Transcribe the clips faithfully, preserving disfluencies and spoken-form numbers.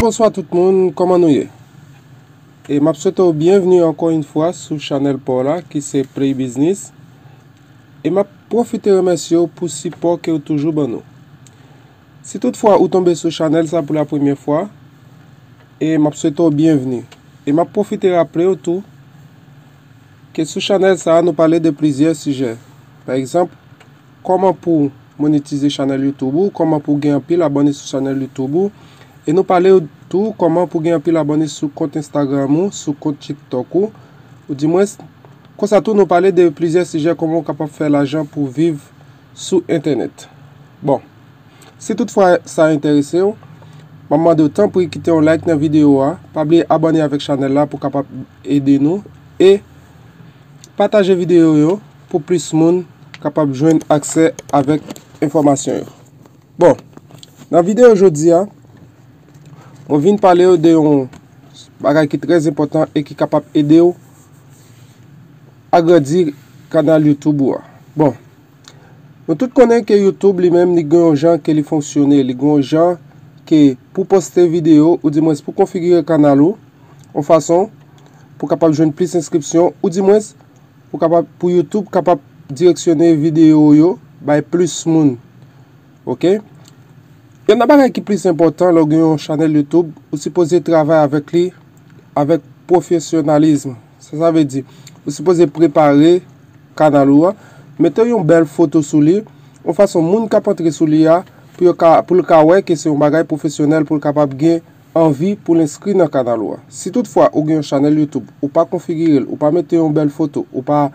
Bonswa tout moun, kòman nou ye? E m ap swete w byenvni ankò yon fwa sou chanèl pa w la ki se Play Business. E m ap pwofite remèsye w pou sipò ke w toujou ban nou. Si toutfwa ou tonbe sou chanèl sa pou la premyè fwa, e m ap swete w byenvni. E m ap pwofite raple w tou ke sou chanèl sa a nou pale de plizyè sijè. Pa egzanp, kòman pou monetize chanèl YouTube ou, kòman pou gen anpil abòne sou chanèl YouTube ou. E nou pale tou kòman pou gen anpil abòne sou kont Instagram ou, sou kont TikTok ou, ou dimwens, konsa tou nou pale de plizyè sijè kòman ou kapab fè lajan pou viv sou entènèt. Bon, si toutfwa sa enterese w, m ap mande w tanpri kite yon like nan videyo a, pa bliye abòne avèk chanèl la pou kapab ede nou, e pataje videyo yo pou plis moun kapab jwenn aksè avèk enfòmasyon yo. Bon, nan videyo jodi a, mwen vin pale w de yon bagay ki trè enpòtan e ki kapab ede w agrandi kanal YouTube ou a. Bon, nou tout konnen ke YouTube li menm li gen yon jan ke li fonksyone, li gen yon jan ke pou poste videyo, ou dimwens pou konfigire kanal ou, yon fason pou kapab jwenn plis enskripsyon, ou dimwens pou kapab, pou YouTube kapab direksyone videyo w yo bay plis moun. Oke? Youn nan bagay ki plis enpòtan lè w gen yon chanèl YouTube, ou sipoze travay avèk li avèk pwofesyonalizm. Sa sa vle di, ou sipoze prepare kanal ou a, mete yon bèl foto sou li, yon fason moun k ap antre sou li a, pou yo ka, pou l ka wè ke se yon bagay pwofesyonèl, pou l kapab gen anvi pou l enskri nan kanal ou a. Si toutfwa ou gen yon chanèl YouTube, ou pa konfigire l, ou pa mete yon bèl foto, ou pa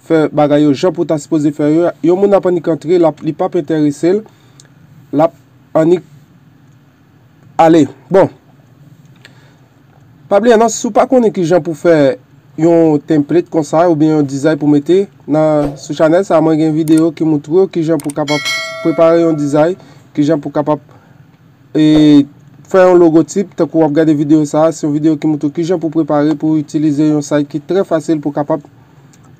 fè bagay yo jan pou ta sipoze fè yo, yon moun ap annik antre, l ap, li p ap enterese l, l ap annik ale. Bon, pa bliye non, si w pa konnen kijan pou fè yon template konsa oubyen yon dizay pou mete nan, sou chanèl sa, mwen gen videyo ki moutre w kijan pou kapab prepare yon dizay, kijan pou kapab e fè yon logotip, tankou w ap gade videyo sa a, se yon videyo ki moutre w kijan pou prepare, pou itilize yon site ki trè fasil pou kapab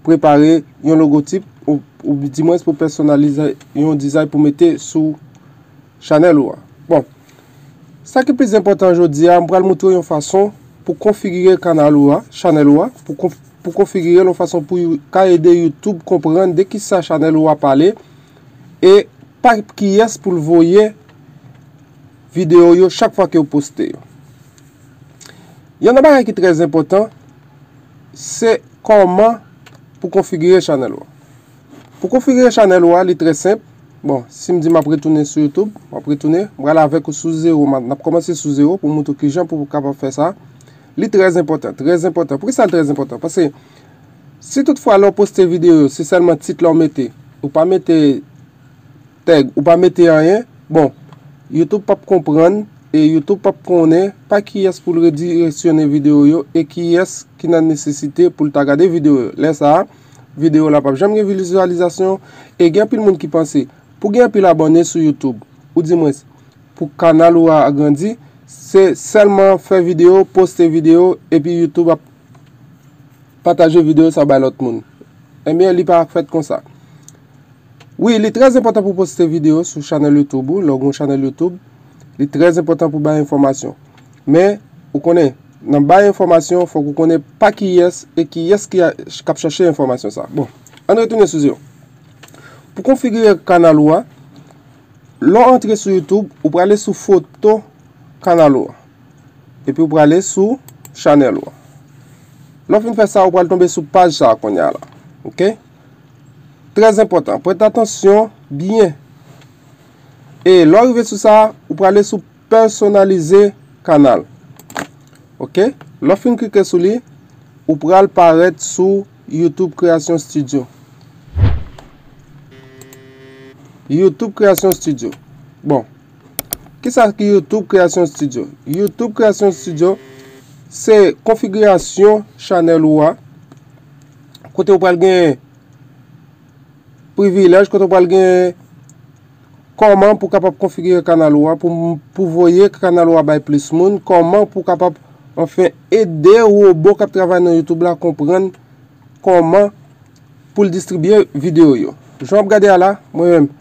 prepare yon logotip, ou, ou dimwens pou pèsonalize yon dizay pou mete sou chanèl ou a. Bon, sa ki plis enpòtan jodi a, m pral moutre w yon fason pou konfigire kanal ou a, chanèl ou a, pou konf-, pou konfigire l yon fason pou you-, ka ede YouTube konprann de kisa chanèl ou a pale, e pa kiyès pou l voye videyo yo chak fwa ke w poste yo. Youn nan bagay ki trè enpòtan, se kòman pou konfigire chanèl ou a. Pou konfigire chanèl ou a, li trè senp. Bon, si m di m ap retounen sou YouTube, m ap retounen, m pral avèk ou sou zewo, m ap, n ap kòmanse sou zewo pou montre w kijan pou w kapab fè sa. Li trè enpòtan, trè enpòtan. Poukisa l trè enpòtan? Paske si toutfwa lè w poste videyo yo, se sèlman tit la w mete, ou pa mete tag, ou pa mete anyen, bon, YouTube p ap konprann e YouTube p ap konnen pa kiyès pou l redireksyone videyo yo e kiyès ki nan nesesite pou l ta gade videyo yo. Lè sa a, videyo la p ap janm gen vizyalizasyon e gen anpil moun ki panse pou gen anpil abòne sou YouTube, ou dimwens pou kanal ou a agrandi, se sèlman fè videyo, poste videyo, epi YouTube ap pataje videyo sa bay lòt moun. Ebyen, li pa fèt konsa. Wi, li trè enpòtan pou poste videyo sou chanèl YouTube ou, lè w gen yon chanèl YouTube. Li trè enpòtan pou bay enfòmasyon. Men, ou konnen, nan bay enfòmasyon, fòk ou konnen pa kiyès e kiyès ki a, k ap chache enfòmasyon sa. Bon, ann retounen sou zewo. Pou konfigire kanal ou a, lè w antre sou YouTube, ou prale sou foto kanal ou a. Epi ou prale sou chanèl ou a. Lè w fin fè sa, ou pral tonbe sou paj sa a kounye a la. Oke? Trè enpòtan. Prèt atansyon byen. E lè w rive sou sa, ou prale sou pèsonalize kanal. Oke? Lè w fin klike sou li, ou pral parèt sou YouTube Creation Studio. YouTube Creation Studio. Bon, kisa ki YouTube Creation Studio? YouTube Creation Studio se konfigirasyon chanèl ou a, kote ou pral gen privilèj, kote ou pral gen kòman pou kapab konfigire kanal ou a, pou, pou voye kanal ou a bay plis moun, kòman pou kapab, anfen, ede wobo k ap travay nan YouTube la konprann kòman pou l distribye videyo yo. Jan w ap gade a la, mwen menm,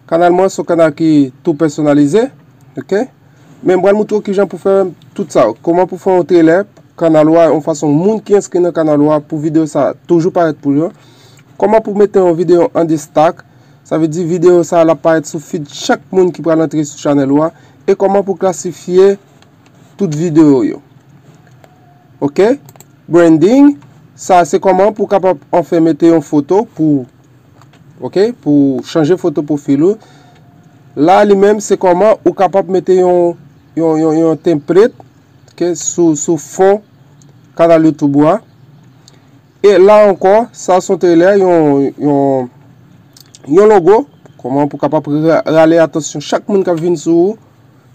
kanal mwen se yon kanal ki tou pèsonalize, oke? Men m pral moutre w kijan pou fè Tout sa, kòman pou fè yon trelè pou kanal ou a, yon fason moun ki enskri nan kanal ou a pou videyo sa a toujou parèt pou yo. Kòman pou mete yon videyo an destak, sa vle di videyo sa a l ap parèt sou feed chak moun ki pral antre sou chanèl ou a, e kòman pou klasifye tout videyo yo. Ok? Branding, sa se kòman pou w kapab anfen mete yon foto pou, ok, pou chanje foto pwofil ou. La li menm se kòman ou kapab mete yon, yon, yon, yon template, ok, sou, sou fon kanal YouTube ou a. E la ankò, sa se yon trelè, yon, yon, yon logo, kòman pou kapab ra- rale atansyon chak moun k ap vin sou ou,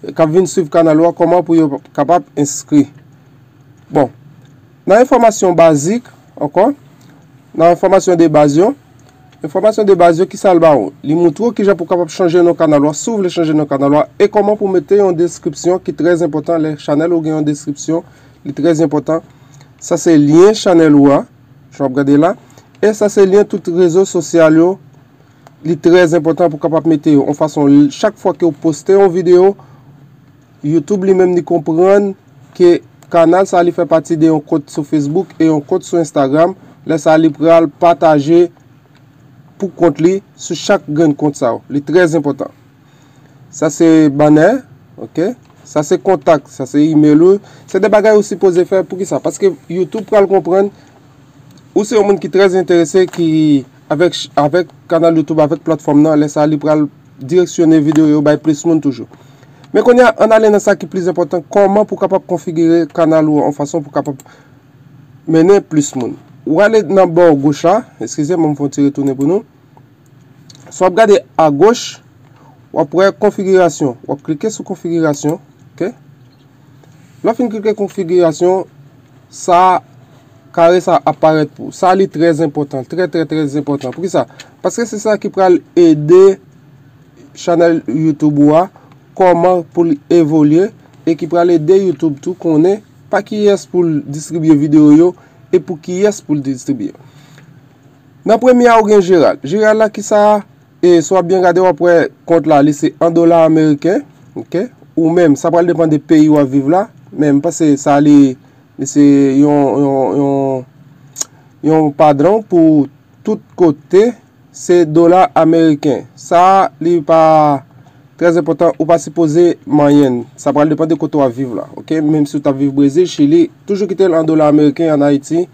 k ap vin swiv kanal ou a, kòman pou yo kapab enskri. Bon, nan enfòmasyon bazik, ankò, nan enfòmasyon de baz yo, enfòmasyon de baz yo, kisa l ba ou? Li montre w kijan pou w kapab chanje non kanal ou a, si w vle chanje non kanal ou a, e kòman pou w mete yon deskripsyon ki trè enpòtan lè chanèl ou gen yon deskripsyon, li trè enpòtan. Sa se lyen chanèl ou a, jan w ap gade la. E sa se lyen tout rezo sosyal yo, li trè enpòtan pou w kapab mete yo. Yon fason, chak fwa ke w poste yon videyo, YouTube li menm li konprann ke kanal sa li fè pati de yon kont sou Facebook e yon kont sou Instagram. Lè sa li pral pataje pou kont li sou chak grenn kont sa yo. Li trè enpòtan. Sa se banner, ok? Sa se kontak, sa se email ou. Se de bagay ou sipoze fè. Poukisa? Paske YouTube pral konprann ou se yon moun ki trè enterese ki avèk, avèk kanal YouTube, avèk platfòm nan, lè sa li pral direksyone videyo yo bay plis moun toujou. Men kounye a, ann ale nan sa ki plis enpòtan, kòman pou w kapab konfigire kanal ou an yon fason pou w kapab mennen plis moun. Ou ale nan bò goch la, eskize m, m fè yon ti retounen pou nou. Si w ap gade agoch, w ap wè konfigirasyon. W ap klike sou konfigirasyon, ok? Lè w fin klike konfigirasyon, sa kare sa ap parèt pou ou. Sa li trè enpòtan, trè, trè, trè enpòtan. Poukisa? Paske se sa ki pral ede chanèl YouTube ou a, kòman pou l evolye, e ki pral ede YouTube tou konnen pa kiyès pou l distribye videyo yo, e pou kiyès pou l distribye. Nan premye a, ou gen jeral. Jeral la, kisa? E si w ap byen gade, w ap wè kont la, li se an dola ameriken, ok? Ou menm, sa pral depann de peyi w ap viv la. Men m panse sa li, li se yon, yon, yon, yon padran pou tout kote, se dola ameriken. Sa, li pa trè enpòtan, ou pa sipoze manyen l. Sa pral depann de kote w ap viv la, ok? Menm si w t ap viv Brezil, Chili, toujou kite l an dola ameriken, an Ayiti.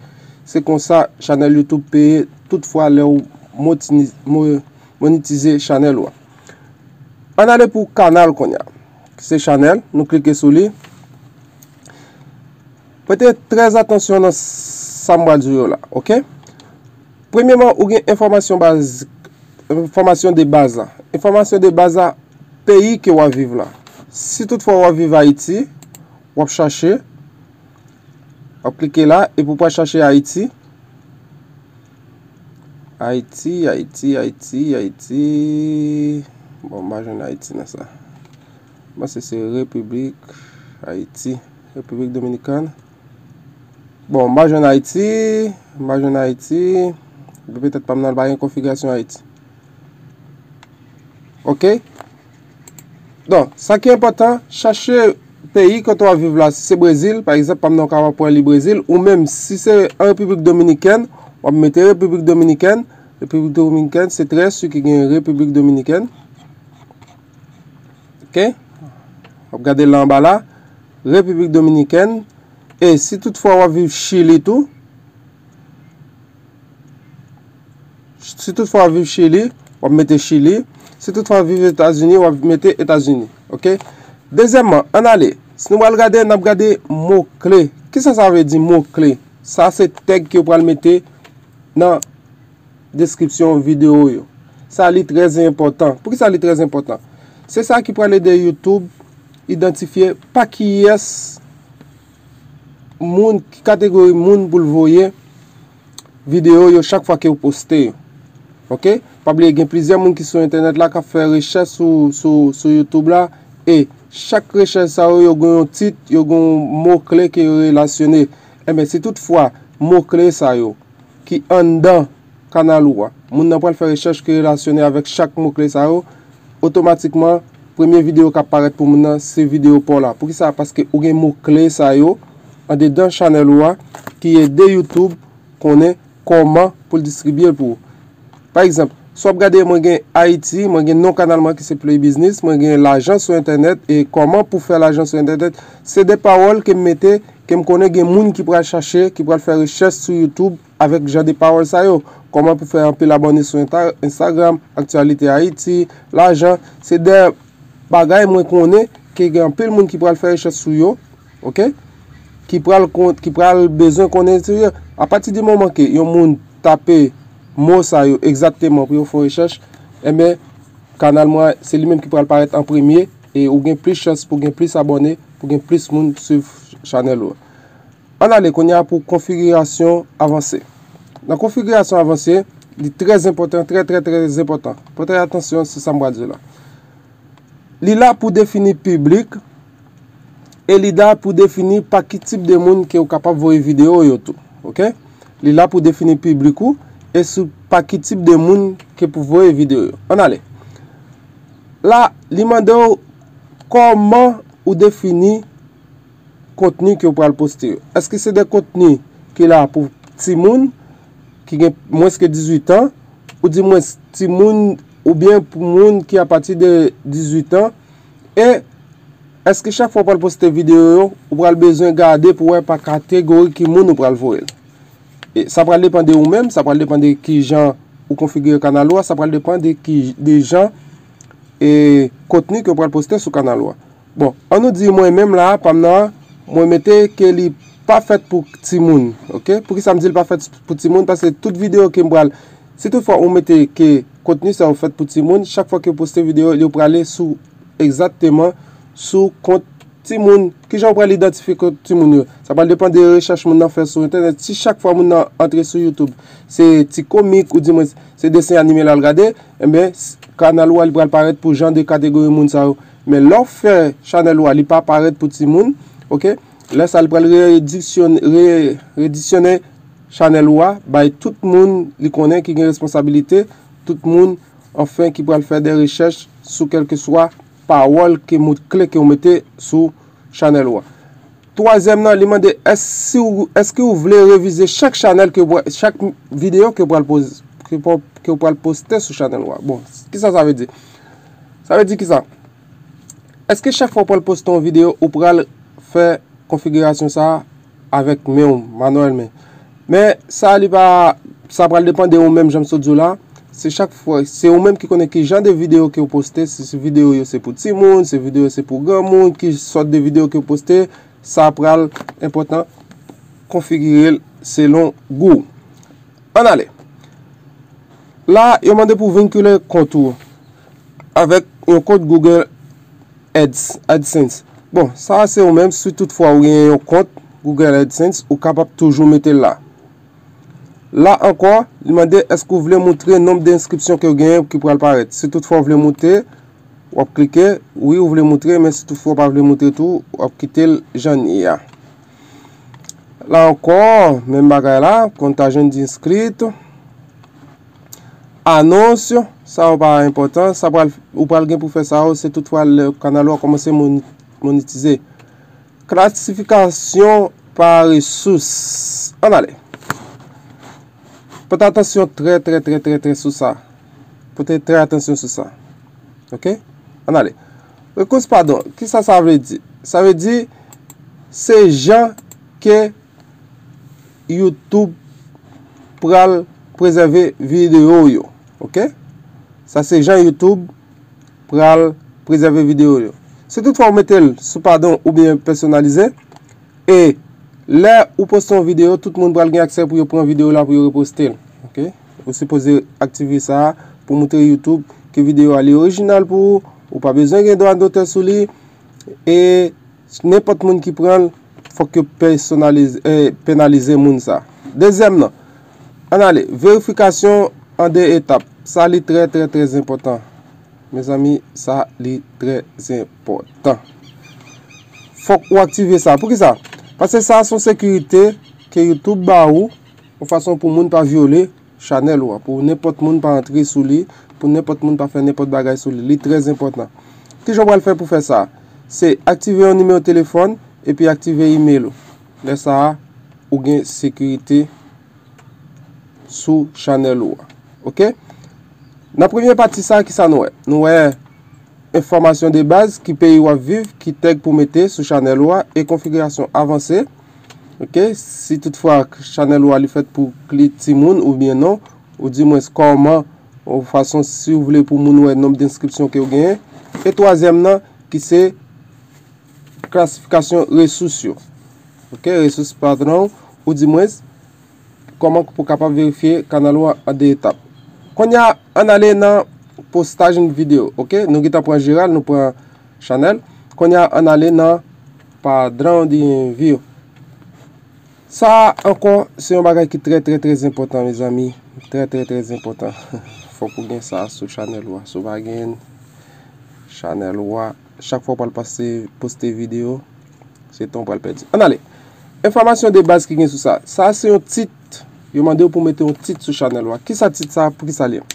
Se konsa chanèl YouTube peye tout fwa lè w motini- mo- monetize chanèl ou a. Ann ale pou kanal kounye a. Se chanèl, nou klike sou li. Prete trè atansyon nan sa m pral di w yo la, ok? Premyèman, ou gen enfòmasyon baz, enfòmasyon de baz la. Enfòmasyon de baz la, peyi ke w ap viv la. Si toutfwa w ap viv Ayiti, w ap chache, w ap klike la, epi w pral chache Ayiti. Ayiti, Ayiti, Ayiti, Ayiti. Bon, m pa jwenn Ayiti nan sa. M panse se Repiblik Ayiti, Repiblik Dominikàn. Bon, m pa jwenn Ayiti, m pa jwenn Ayiti. Epi petèt pa m nan pa gen konfigirasyon Ayiti. Ok? Donk, sa ki enpòtan, chache peyi kote w ap viv la. Si se Brezil, pa egzanp, pa m nan w kapab pran li Brezil. Ou menm, si se an Repiblik Dominikèn, w ap mete Repiblik Dominikèn. Repiblik Dominikèn, se trè si ki gen Repiblik Dominikèn. Ok? W ap gade l anba la. Repiblik Dominikèn. E si toutfwa w ap viv Chili tou, si toutfwa w ap viv Chili, w ap mete Chili. Si toutfwa w ap viv Etazini, w ap mete Etazini. Ok? Dezyèmman, ann ale. Si nou pral gade, n ap gade mo kle. Kisa sa vle di mo kle? Sa se tèg ke yo pral mete nan deskripsyon videyo yo. Sa li trè enpòtan. Poukisa li trè enpòtan? Se sa ki pral ede YouTube idantifye pa kiyès moun, ki kategori moun pou l voye videyo yo chak fwa ke w poste yo. Ok? Pa bliye gen plizyè moun ki sou entènèt la k ap fè rechèch sou, sou, sou YouTube la, e chak rechèch sa yo, yo gen yon tit, yo gen yon mo kle ke yo relasyone. Enben, si toutfwa mo kle sa yo ki anndan kanal ou a, moun nan pral fè rechèch ki relasyone avèk chak mo kle sa yo, otomatikman, premye videyo k ap parèt pou moun nan, se videyo pa w la. Poukisa? Paske ou gen mo kle sa yo andedan chanèl ou a ki ede YouTube konnen kòman pou l distribye l pou ou. Pa egzanp, si w ap gade, mwen gen Ayiti, mwen gen non kanal mwen ki se Play Business, mwen gen lajan sou entènèt, e kòman pou fè lajan sou entènèt, se de pawòl ke m mete, ke m konnen gen moun ki pral chache, ki pral fè rechèch sou YouTube avèk jan de pawòl sa yo. Kòman pou fè anpil abòne sou Insta-, Instagram, aktyalite Ayiti, lajan, se de bagay mwen konnen ke gen anpil moun ki pral fè rechèch sou yo, oke? Ki pral kon-, ki pral bezwen konnen sou yo. Apati di moman ke yon moun tape mo sa yo egzakteman pou yo fè yon rechèch, enben, kanal mwen, se li menm ki pral parèt an premye, e ou gen plis chans pou gen plis abòne, pou gen plis moun swiv chanèl ou. Ann ale kounye a pou konfigirasyon avanse. Nan konfigirasyon avanse, li trè enpòtan, trè, trè, trè enpòtan. Pòte atansyon sou sa m pral di la. Li la pou defini piblik, e li la pou defini pa ki tip de moun ke ou kapab voye videyo yo tou. Oke? Li la pou defini piblik ou, e sou pa ki tip de moun ke pou voye videyo yo. Ann ale. La, li mande w kòman ou defini kontni ke w pral poste yo. Èske se de kontni ki la pou timoun ki gen mwens ke dizuit an, ou di mwens timoun, oubyen pou moun ki apati de dizuit an? E èske chak fwa w pral poste videyo yo, ou pral bezwen gade pou wè pa kategori ki moun ou pral voye l? E sa pral depann de ou menm, sa pral depann de kijan ou konfigire kanal ou a, sa pral depann de ki, de jan e kontni ke w pral poste sou kanal ou a. Bon, ann nou di mwen menm la, pa m nan, mwen mete ke li pa fèt pou timoun, oke? Poukisa m di l pa fèt pou timoun? Paske tout videyo ke m pral, si toutfwa ou mete ke kontni sa yo fèt pou timoun, chak fwa ke w poste videyo, yo prale sou, egzakteman, sou kont timoun. Kijan w pral idantifye kont timoun yo? Sa pral depann de rechèch moun nan fè sou entènèt. Si chak fwa moun nan antre sou YouTube, se ti komik, ou di mwen, se desen anime l al gade, enben, s-, kanal ou a, li pral parèt pou jan de kategori moun sa yo. Men lè w fè chanèl ou a, li pa parèt pou timoun, oke? Lè sa, li pral rediksyon-, re-, redisyone chanèl ou a, bay tout moun li konnen ki gen responsabilite, tout moun, anfen, ki pral fè de rechèch sou kèlkeswa pawòl ke mo kle ke w mete sou chanèl ou a. Twazyèm nan, li mande, èske w, èske w vle revize chak chanèl ke w, chak videyo ke w pral poz-, ke w, ke w pral poste sou chanèl ou a? Bon, kisa sa vle di? Sa vle di kisa? Èske chak fwa w pral poste yon videyo, ou pral fè konfigirasyon sa a avèk men w, manwèlman? Men sa li pa, sa pral depann de ou menm, jan m sot di w la. Se chak fwa, se ou menm ki konnen ki jan de videyo ke w poste, si, si videyo yo se pou timoun, si videyo se pou granmoun, ki sòt de videyo ke w poste, sa pral enpòtan konfigire l selon gou w. Ann ale. La, yo mande pou vinkile kont ou avèk yon kont Google Ads, AdSense. Bon, sa a se ou menm, si toutfwa ou gen yon kont Google AdSense, ou kapab toujou mete l la. La ankò, li mande èske ou vle moutre nonb de enskripsyon ke w genyen ki pral parèt. Si toutfwa ou vle moutre, w ap klike, wi, ou vle moutre, men si toutfwa ou pa vle moutre tou, w ap kite l jan l ye a. La ankò, menm bagay la, kontaj enskripsyon. Anons, sa yo pa enpòtan, sa pral, ou pral gen pou fè sa yo, se toutfwa lè kanal ou a kòmanse moni-, monetize. Klasifikasyon pa resous. Ann ale. Pote atansyon trè, trè, trè, trè, trè sou sa. Pote trè atansyon sou sa. Oke? Ann ale. Rekous padon, kisa sa vle di? Sa vle di, se jan ke YouTube pral prezève videyo w yo. Oke? Sa se jan YouTube pral prezève videyo w yo. Si toutfwa ou mete l sou padon oubyen pèsonalize, e lè ou poste yon videyo, tout moun pral gen aksè pou yo pran videyo w la pou yo reposte l. Oke? Ou sipoze aktive sa a pou moutre YouTube ke videyo a li orijinal pou ou. Ou pa bezwen gen dwa dotè sou li. E nenpòt moun ki pran l, fòk yo pèsonalize, eh, penalize moun sa. Dezyèm nan, ann ale, verifikasyon an de etap. Sa li trè, trè, trè enpòtan. Mezanmi, sa li trè enpòtan. Fòk ou aktive sa. Poukisa? Paske sa se yon sekirite ke YouTube ba ou, yon fason pou moun pa vyole chanèl ou a, pou nenpòt moun pa antre sou li, pou nenpòt moun pa fè nenpòt bagay sou li. Li trè enpòtan. Kijan w pral fè pou fè sa? Se aktive yon nimewo telefòn epi aktive imèl ou. Lè sa a, ou gen sekirite sou chanèl ou a. Oke? Nan premye pati sa, kisa nou wè? Nou wè enfòmasyon de baz, ki peyi w ap viv, ki tag pou mete sou chanèl ou a, e konfigirasyon avanse. Oke? Si toutfwa chanèl ou a li fèt pou ki timoun oubyen non, ou di mwens kòman, yon fason si w vle pou moun wè nonb de enskripsyon ke w genyen. E twazyèm nan, ki se klasifikasyon resous yo. Oke, resous patwon, ou di mwens kòman pou kapab verifye kanal ou an an de etap. Kounye a, ann ale nan postaj videyo. Oke, nou gentan pran jeral, nou pran chanèl. Kounye a, ann ale nan padrão de envio. Sa a ankò, se yon bagay ki trè, trè, trè enpòtan, mezanmi. Trè, trè, trè enpòtan. Fòk ou gen sa sou chanèl ou a. Si w pa gen chanèl ou a, chak fwa w pral pase, poste videyo, se tan w pral pèdi. Ann ale. Enfòmasyon de baz ki gen sou sa. Sa a se yon tit. Yo mande w pou mete yon tit sou chanèl ou a. Kisa tit sa a? Poukisa l ye?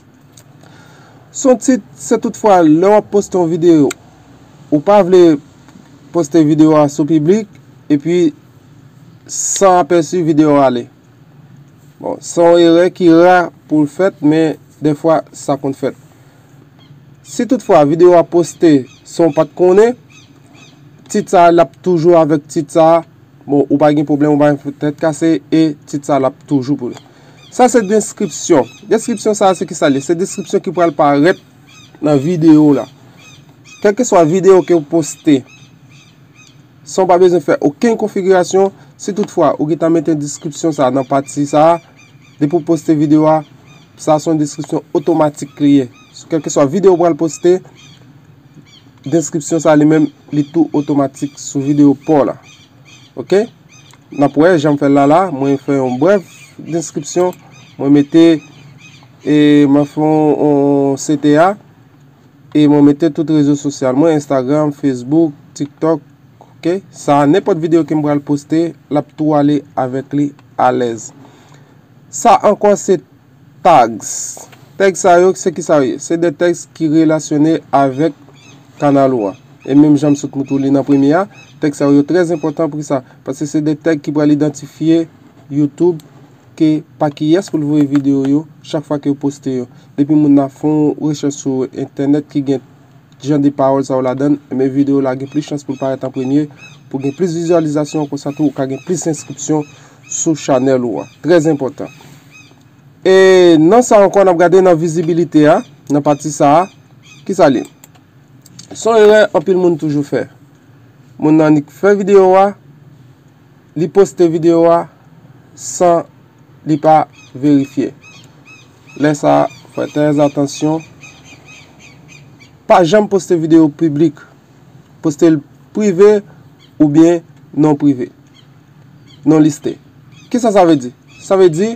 Se yon tit, se toutfwa, lè w ap poste yon videyo, ou pa vle poste videyo a sou piblik, epi san apèsi videyo a ale. Bon, se yon erè ki ra pou l fèt, men dèfwa sa konn fèt. Si toutfwa videyo a poste san w pa t konnen, tit sa a, l ap toujou avèk tit sa a. Bon, ou pa gen pwoblèm, ou pa gen tèt kase, e tit sa a, l ap toujou pou li. Sa se deskripsyon. Deskripsyon sa a, se kisa l ye? Se deskripsyon ki pral parèt nan videyo la. Kèlkeswa videyo ke w poste, san w pa bezwen fè okenn konfigirasyon, si toutfwa ou gentan mete deskripsyon sa a nan pati sa a, depi w poste videyo a, sa a se yon deskripsyon otomatik li ye. Kèlkeswa videyo w pral poste, deskripsyon sa a li menm, li tou otomatik sou videyo pa w la. Oke? N ap wè jan m fè l la la, mwen fè yon brèf deskripsyon, mwen mete, e, mwen fè yon, yon C T A, e mwen mete tout rezo sosyal mwen, Instagram, Facebook, TikTok, oke? Sa a, nenpòt videyo ke m pral poste, l ap tou ale avèk li alèz. Sa ankò se tags. Tag sa yo, se ki sa yo ye? Se de tèks ki relasyone avèk kanal ou a. E menm jan m sot moutre w li nan premye a, tèks sa yo trè enpòtan. Poukisa? Paske se de tag ki pral idantifye YouTube ke pa kiyès pou l voye videyo yo chak fwa ke yo poste yo. Depi moun nan fè yon rechèch sou entènèt ki gen jan de pawòl sa yo ladan l, men videyo la gen plis chans pou l parèt an premye, pou gen plis vizyalizasyon, konsa tou ou ka gen plis enskripsyon sou chanèl ou a. Trè enpòtan. E nan sa ankò, n ap gade nan vizibilite a, nan pati sa a, ki sa li? Se yon erè anpil moun toujou fè. Moun nan nik fè videyo a, li poste videyo a san li pa verifye. Lè sa a, fè trè atansyon. Pa janm poste videyo piblik. Poste l prive oubyen non prive. Non liste. Kisa sa vle di? Sa vle di,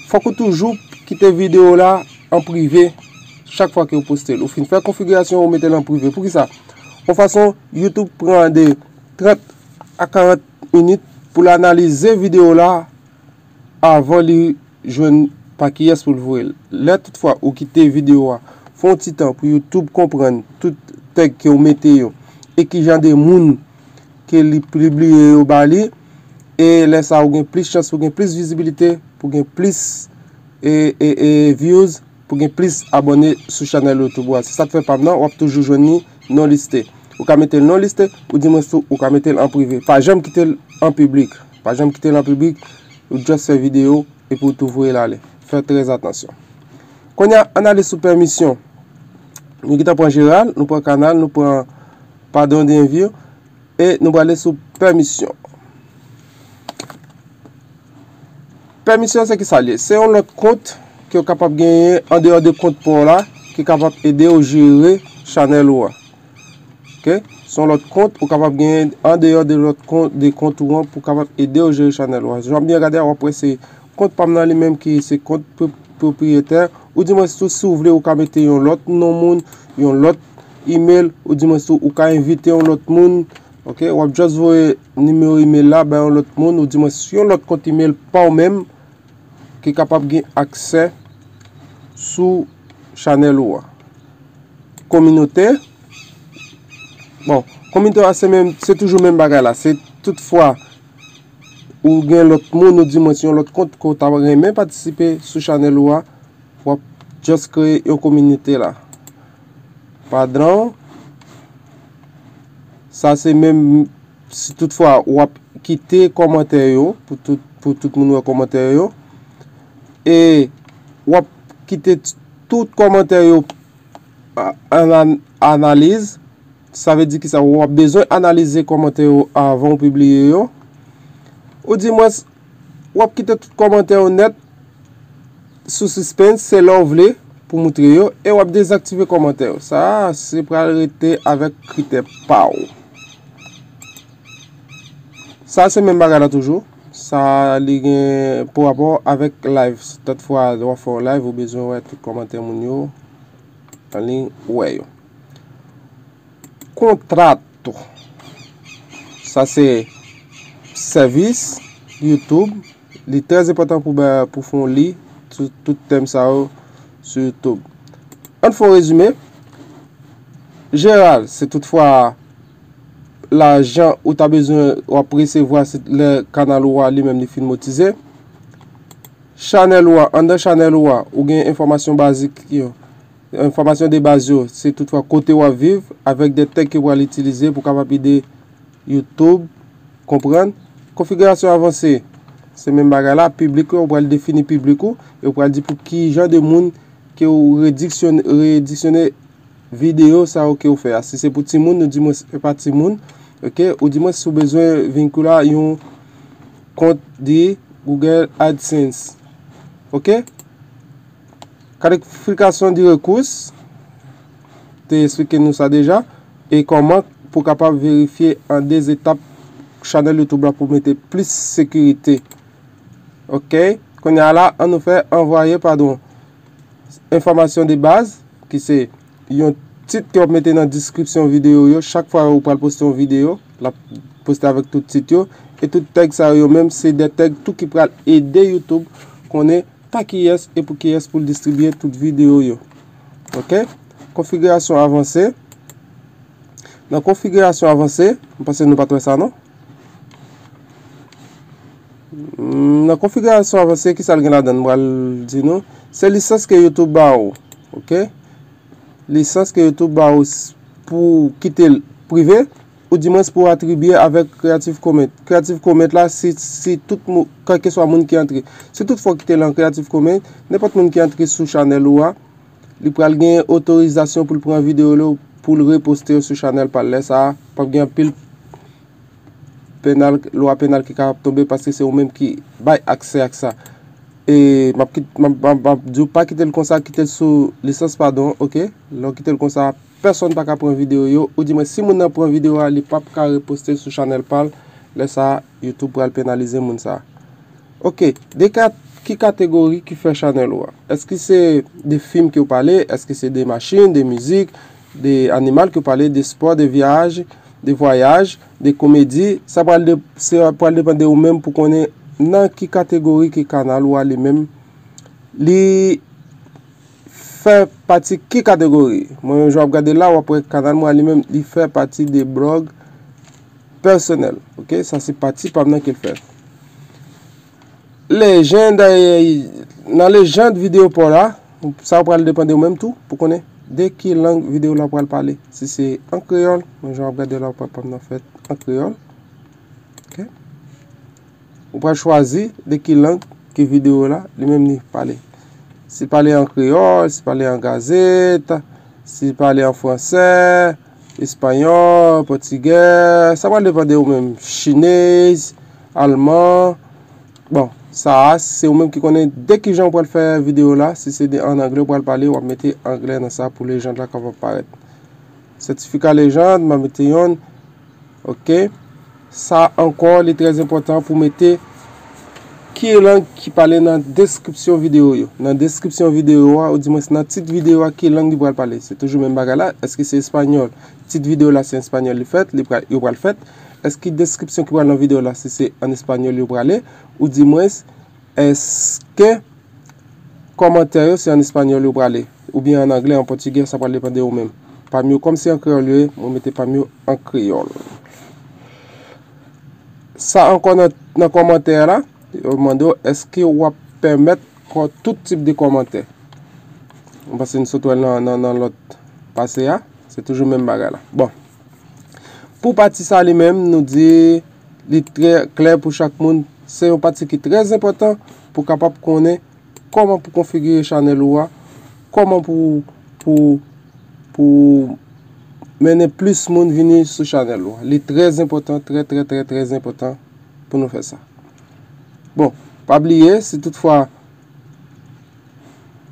fòk ou toujou kite videyo la an prive chak fwa ke ou poste l. Ou fin fè konfigirasyon, ou mete l an prive. Poukisa? Yon fason, YouTube pran de trant a karant minit pou l analize videyo la avan li jwenn pa kiyès pou l voye l. Lè toutfwa ou kite videyo a fè yon ti tan pou YouTube konprann tout tag ke w mete yo e ki jan de moun ke li pibliye yo ba li, e lè sa a ou gen plis chans pou gen plis vizibilite, pou gen plis e, e, e views, pou gen plis abòne sou chanèl YouTube ou a. Se sa k fè pa m nan, w ap toujou jwenn li non liste. Ou ka mete l non liste, ou di mwens tou, ou ka mete l an prive. Pa janm kite l an piblik. Pa janm kite l an piblik, ou just fè videyo epi ou tou voye l ale. Fè trè atansyon. Kounye a, ann ale sou pèmisyon. Nou gentan pran jeral, nou pran kanal, nou pran padrão de envio, e nou prale sou pèmisyon. Pèmisyon se ki sa l ye? Se yon lòt kont ke w kapab genyen andeyò de kont pa w la ki kapab ede w jere chanèl ou a. Oke? Se yon lòt kont ou kapab genyen andeyò de lòt kont, de kont ou an pou kapab ede w jere chanèl ou a. Jan w ap byen gade a, w ap wè se kont pa m nan li menm ki se kont pwo-, pwopriyetè. Ou di mwens tou, si w vle, ou ka mete yon lòt non moun, yon lòt email, ou di mwens tou, ou ka envite yon lòt moun. Oke? W ap just voye nimewo email la bay yon lòt moun, ou di mwens yon lòt kont email pa w menm ki kapab gen aksè sou chanèl ou a. Kominote, Bon, kominote a se menm, se toujou menm bagay la. Se tout fwa ou gen lòt moun, ou di mwen se yon lòt kont ke w ta renmen patisipe sou chanèl ou a, w ap just kreye yon kominote la. Padran, sa se menm si tout fwa w ap kite kòmantè yo, pou tout, pou tout moun wè kòmantè yo, e w ap kite t-, tout kòmantè yo a-, ana-, analize, sa vle di ki sa, w ap bezwen analize kòmantè yo avan w pibliye yo. Ou di mwens, w ap kite tout kòmantè yo nèt sou sispann, se lè w vle pou moutre yo, e w ap dezaktive kòmantè yo. Sa a, se pral rete avèk kritè pa w. Sa se menm bagay la toujou. Sa li gen pou rapò avèk live. Tout fwa w ap fè yon live, ou bezwen wè tout kòmantè moun yo, anliy, ou wè yo. Kontrato. Sa se sèvis YouTube. Li trè enpòtan pou ba, pou fè yon li sou tout tèm sa yo sou YouTube. Ann fè yon rezime. Jeneral, se tout fwa lajan ou ta bezwen w ap resevwa, se lè kanal ou a li menm li fin motize. Chanèl ou a, anndan chanèl ou a, ou gen enfòmasyon bazik yo. Enfòmasyon de baz yo, se tout fwa kote w ap viv, avèk de tèg ke w pral itilize pou kapab ede YouTube konprann. Konfigirasyon avanse, se menm bagay la, piblik ou, ou pral defini piblik ou, e ou pral di pou ki jan de moun ke ou rediksyone, rediksyone videyo sa yo ke ou fè a. Si se pou timoun, ou di mwen se pa timoun, oke? Ou di mwen si ou bezwen vinkila yon kont de Google AdSense, oke? Kalifikasyon de rekous, te eksplike nou sa deja, e kòman pou kapab verifye an de etap chanèl YouTube la pou mete plis sekirite. Oke, kounye a la, an nou fè anvwaye, padon, enfòmasyon de baz, ki se yon tit ke w ap mete nan deskripsyon videyo yo. Chak fwa ou pral poste yon videyo, l ap poste avèk tout tit yo. E tout tèg sa yo menm, se de tèg tou ki pral ede YouTube konnen pa kiyès e pou kiyès pou l distribye tout videyo yo. Oke? Konfigirasyon avanse. Nan konfigirasyon avanse, m panse nou pa t wè sa non. Hmm, nan konfigirasyon avanse, ki sa l gen ladan l? M pral di nou. Se lisans ke YouTube ba ou. Oke? Lisans ke YouTube ba ou s-, pou kite l prive, ou di mwens pou atribye avèk Creative Commons. Creative Commons la, si, si tout moun, kèlkeswa moun ki antre. Si tout fwa w kite l an Creative Commons, nenpòt moun ki antre sou chanèl ou a, li pral gen otorizasyon pou l pran videyo yo, pou l reposte yo sou chanèl pa l. Lè sa a, p ap gen anpil penal, lwa penal ki kapab tonbe paske se ou menm ki bay aksè ak sa. E m ap kit-, m ap, m ap, m ap di w pa kite l konsa, kite l sou lisans, padon, oke? Lè w kite l konsa, pèsonn pa ka pran videyo yo, ou di mwen si moun nan pran videyo a, li p ap ka reposte l sou chanèl pa l, lè sa a, YouTube pral penalize moun sa a. Oke, de kat-, ki kategori ki fè chanèl ou a? Èske se de fim ke w pale? Èske se de machin, de mizik, de animal ke w pale, de spò, de vyaj, de vwayaj, de komedi? Sa pral de-, se pral depann de ou menm pou konnen nan ki kategori ke kanal ou a li menm li fè pati ki kategori. Mwen menm jan w ap gade la, w ap wè kanal mwen a li menm, li fè pati de blòg pèsonèl. Oke, sa se pati pa m nan ke l fè. Lejann, nan lejann videyo pa w la, sa pral depann de ou menm tou, pou konnen de ki lang videyo la pral pale. Si se an kreyòl, mwen jan w ap gade la, w ap wè pa m nan fèt an kreyòl. Oke? Ou pral chwazi de ki lang ke videyo la, li menm li pale. Si l pale an kreyòl, si l pale an gazèt, si l pale an fransè, espanyòl, pòtigè, sa pral depann de ou menm. Chinez, alman, bon, sa a, se ou menm ki konnen de ki jan ou pral fè videyo la. Si se de an anglè ou pral pale, w ap mete anglè nan sa pou lejann la kapab parèt. Sètifika lejann, m ap mete yonn. Oke. Sa ankò, li trè enpòtan pou mete ki lang ki pale nan deskripsyon videyo yo. Nan deskripsyon videyo a, ou di mwen nan tit videyo a, ki lang li pral pale. Se toujou menm bagay la. Èske se espanyòl? Tit videyo la se espanyòl li fèt, li pral, yo pral fèt. Èske deskripsyon ki pral nan videyo la, si se an espanyòl yo prale? Ou di mwen, èske kòmantè yo se an espanyòl yo prale? Oubyen an anglè, an pòtigè, sa pral depann de ou menm. pa m yo, kòm se an kreyòl yo ye, mwen mete pa m yo an kreyòl. Sa ankò nan, nan kòmantè a la, yo mande w, èske w ap pèmèt kò-, tout tip de kòmantè? Mwen panse n sot wè l nan, nan, nan lòt pase a, se toujou menm bagay la. Bon. Pou pati sa li menm, nou di li trè klè pou chak moun. Se yon pati ki trè enpòtan pou kapab konnen kòman pou konfigire chanèl ou a, kòman pou, pou, pou mennen plis moun vini sou chanèl ou a. Li trè enpòtan, trè, trè, trè, trè enpòtan pou nou fè sa. Bon, pa bliye, si toutfwa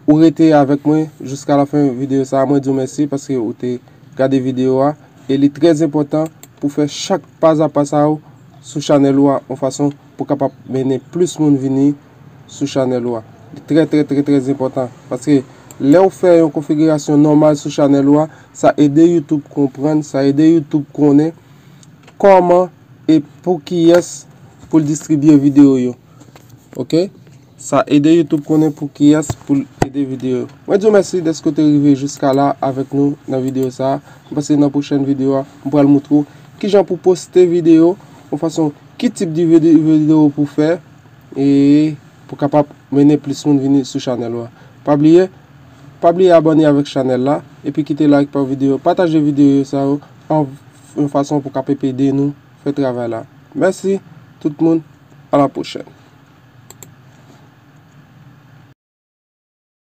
ou rete avèk mwen jiska lafen videyo sa a, mwen di w mèsi paske ou te gade videyo a. E li trè enpòtan pou fè chak pazapa sa yo sou chanèl ou a, yon fason pou kapab mennen plis moun vini sou chanèl ou a. Li trè, trè, trè, trè enpòtan. Paske lè w fè yon konfigirasyon nòmal sou chanèl ou a, sa ede YouTube konprann, sa ede YouTube konnen kòman e pou kiyès pou l distribye videyo yo. Ok? Sa ede YouTube konnen pou kiyès pou l ede videyo yo. Mwen di w mèsi dèske w te rive jiska la avèk nou nan videyo sa a. Mwen panse nan pwochèn videyo a, m pral moutre w kijan pou poste videyo, yon fason, ki tip de vide-, videyo pou fè, e pou kapab mennen plis moun vini sou chanèl ou a. Pa bliye, pa bliye abòne avèk chanèl la, epi kite like pa videyo, pataje videyo sa yo an yon fason pou kapab ede nou fè travay la. Mèsi tout moun, a la pwochèn.